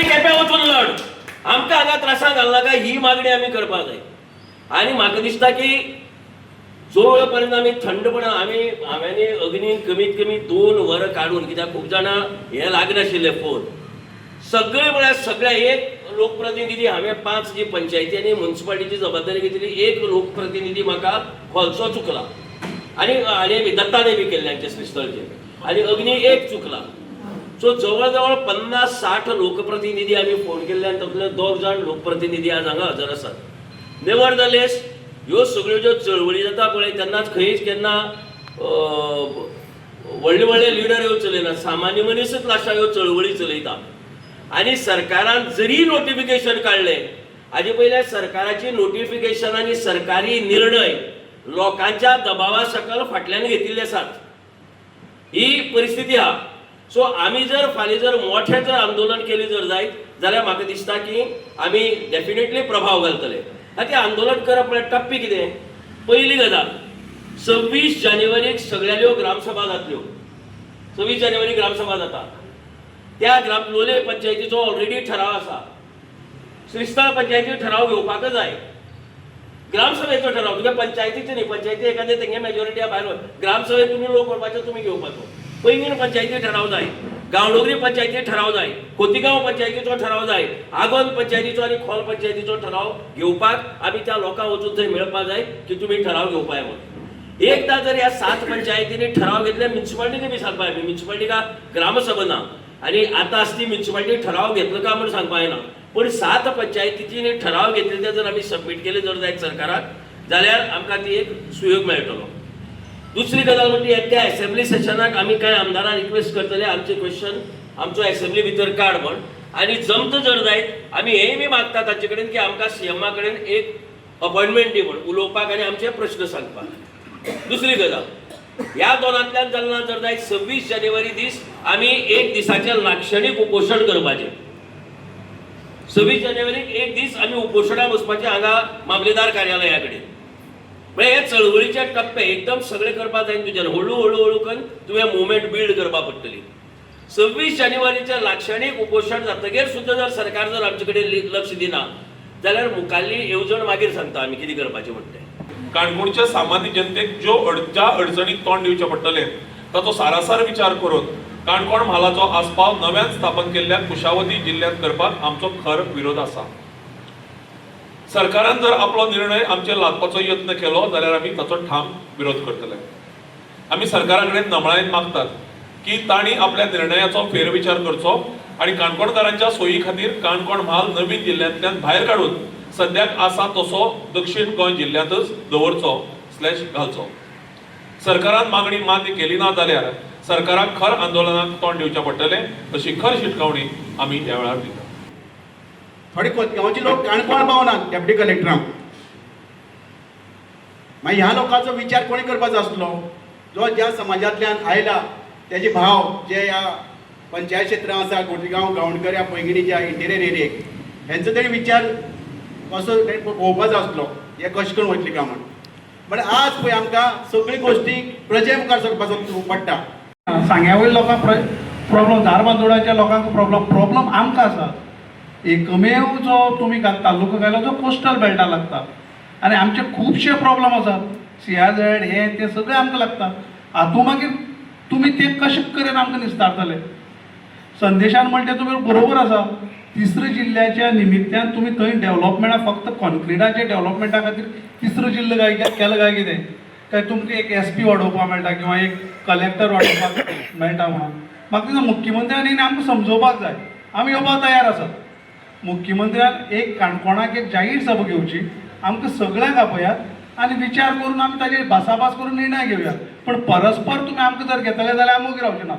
जाल्यार केप्यां वचून लड, आमकां हांगा त्रासांक घालनाका. ही मागणी आमी करपाक जाय. आनी म्हाका दिसता की जो वेळ पर्यंत आमी थंडपणान आमी हांवें अग्नीन कमीत कमी 2 वरां काडून, कित्याक खूब जाणां हें लागनाशिल्लें फोन सगळे, म्हळ्यार सगळे. एक लोकप्रतिनिधी हांवें पांच जी पंचायती आनी मुन्सिपालिटीची जबाबदारी घेतली, एक लोकप्रतिनिधी म्हाका खोलचो चुकला आनी आनी दत्ताने बी केल्ले आमचे श्रीस्थळचे आनी अग्नी एक चुकला. सो जवळ जवळ 50-60 लोकप्रतिनिधी आमी फोन केल्ले आनी तातूंतले दोग जाण लोकप्रतिनिधी आज हांगा हजर आसात. नेवरदलेस, ह्यो सगळ्यो ज्यो चळवळी जाता पळय, तेन्नाच खंयच केन्ना व्हडले व्हडले लिडर ह्यो चलयनात. सामान्य मनीसच लास्टाक ह्यो चळवळी चलयता. आनी सरकारान जरी नोटिफिकेशन काडलें, हाजे पयले सरकाराची नोटिफिकेशन आनी सरकारी निर्णय लोकांच्या दबावा सकल फाटल्यान घेतिल्ले आसात. ही परिस्थिती आहा. सो आमी जर फाल्यां जर मोठें जर आंदोलन केलें जर जायत जाल्यार म्हाका दिसता की आमी डेफिनेटली प्रभाव घालतले. आतां आंदोलन करप म्हळ्यार टप्पे कितें? पयली गजाल, 26 जानेवारीक सगळ्यांल्यो ग्रामसभा जातल्यो. 26 जानेवारी ग्रामसभा जाता. त्या ग्राम लोलये पंचायतीचो ऑलरेडी ठराव आसा. श्रीस्थळ पंचायती ठराव घेवपाकच जाय, ग्रामसभेचो ठराव. तुगे पंचायतीचे न्ही, पंचायती एखादे तेंगे मेजॉरिटी भायर. ग्रामसभेत तुमी लोक व्हरपाचे, तुमी घेवपाचो. पैंगीण पंचायती ठराव जाय, गांवडोंगरी पंचायती ठराव जाय, खोतीगांव पंचायतीचो ठराव जाय, आगोंद पंचायतीचो आनी खोल पंचायतीचो ठराव घेवपाक आमी त्या लोकांक वचून थंय मेळपाक जाय की तुमी ठराव घेवपाक म्हणून. एकदां जर ह्या सात पंचायतींनी ठराव घेतले, म्युन्सिपाल्टीनी बी सांगपा आमी. म्युन्सिपाल्टीका ग्रामसभा ना आनी आतां आसती म्युन्सिपाल्टी ठराव घेतलो काय म्हूण सांगपा येना, पूण सात पंचायतींनी ठराव घेतले ते जर आमी सबमीट केले जर जायत सरकाराक जाल्यार आमकां ती एक सुयोग मेळटलो. दुसरी गजाल म्हणजे त्या एसेंब्ली सेशनाक आमी कांय आमदारांक रिक्वेस्ट करतले, आमचे क्वेश्चन आमचो एसेंब्ली भितर काड म्हण. आनी जमत जर जायत, आमी हेंय बी मागता तांचे कडेन की आमकां सीएमा कडेन एक अपॉयंटमेंट दी म्हण, उलोवपाक आनी आमचे प्रश्न सांगपाक. दुसरी गजाल, ह्या दोनांतल्यान जालें ना जर जायत, 26 जानेवारी दीस आमी एक दिसाचें लाक्षणीक उपोशण करपाचें. 26 जानेवारीक एक दीस आमी उपोशणाक बसपाचें हांगा मामलेदार कार्यालया कडेन. म्हळ्यार हे चळवळीचे टप्पे एकदम सगळे करपाक जायना तुज्यान. हळू हळू हळू करून तुवें मुवमेंट बिल्ड करपाक पडटली. 26 जानेवारीचें लाक्षणीक उपोशण जातगीर सुद्दां जर सरकार जर आमचे कडेन लक्ष दिना जाल्यार मुखाल्ली येवजण मागीर सांगता आमी कितें करपाचें म्हणटा तें. काणकोणच्या सामान्य जनतेक ज्या अडचणीक तोंड दिवचें पडटलें ताचो सारासार विचार करून काणकोण म्हालाचो आस्पाव नव्यान स्थापन केल्ल्या कुशावती जिल्ल्यांत करपाक आमचो खर विरोध आसा. सरकारान जर आपलो निर्णय आमचेर लादपाचो यत्न केलो जाल्यार आमी ताचो ठाम विरोध करतले. आमी सरकारा कडेन नमळायेन मागतात की तांणी आपल्या निर्णयाचो फेरविचार करचो आनी काणकोणकारांच्या सोयी खातीर काणकोण म्हाल नवीन जिल्ल्यांतल्यान भायर काडून सद्याक आसा तसो दक्षीण गोंय जिल्ल्यांतच दवरचो/घालचो. सरकारान मागणी मान्य केली ना जाल्यार सरकाराक खर आंदोलनाक तोंड दिवचें पडटलें, अशी खर शिटकावणी आमी ह्या वेळार दितात. थोडे खोतगांवचे लोक काणकोण पावनात डेप्युटी कलेक्टरांक. मागीर ह्या लोकांचो विचार कोणी करपाचो आसलो? जो ज्या समाजांतल्यान आयला तेजे भाव जे ह्या पंचायत क्षेत्रांत आसा, खोतीगांव, गावणकर, ह्या पैंगिणीच्या इंटिरियर एरियेक, हेंचो तेणी विचार कसो तेणी पळोवपाचो आसलो, हे कशें करून वयतले काय म्हण. बट आज पळय, आमकां सगळी गोश्टी प्रजे मुखार सरपाचो पडटा. सांग्या वयल्या लोकांक प्रॉब्लम, धारबांदोडाच्या लोकांक प्रॉब्लम, प्रॉब्लम आमकां आसा. एकमेव जो तुमी तालुको घालो जो कोस्टल बेल्टा लागता आनी आमचे खुबशे प्रॉब्लम आसात. सीआरझेड हे ते सगळे आमकां लागता. हातूंत मागीर तुमी ते कशें करेन आमकां निस्तारतले? संदेशान म्हणटे तुमी बरोबर आसा. तिसऱ्या जिल्ल्याच्या निमित्यान तुमी थंय डेव्हलपमेंटा, फक्त कॉन्क्रिटाच्या डेव्हलपमेंटा खातीर तिसरो जिल्लो काय केलो काय कितें काय? तुमकां एक एसपी वाडोवपाक मेळटा किंवा एक कलेक्टर वाडोवपाक मेळटा म्हणून म्हाका दिसता मुख्यमंत्र्यान आमकां समजोवपाक जाय. आमी येवपाक तयार आसात. मुख्यमंत्र्यान एक काणकोणाक एक जाहीर सभा घेवची, आमकां सगळ्यांक आपयात आनी विचार करून आमी ताजेर भासाभास करून निर्णय घेवया. पण परस्पर तुमी आमकां जर घेतले जाल्यार आमी ओगी रावचे ना.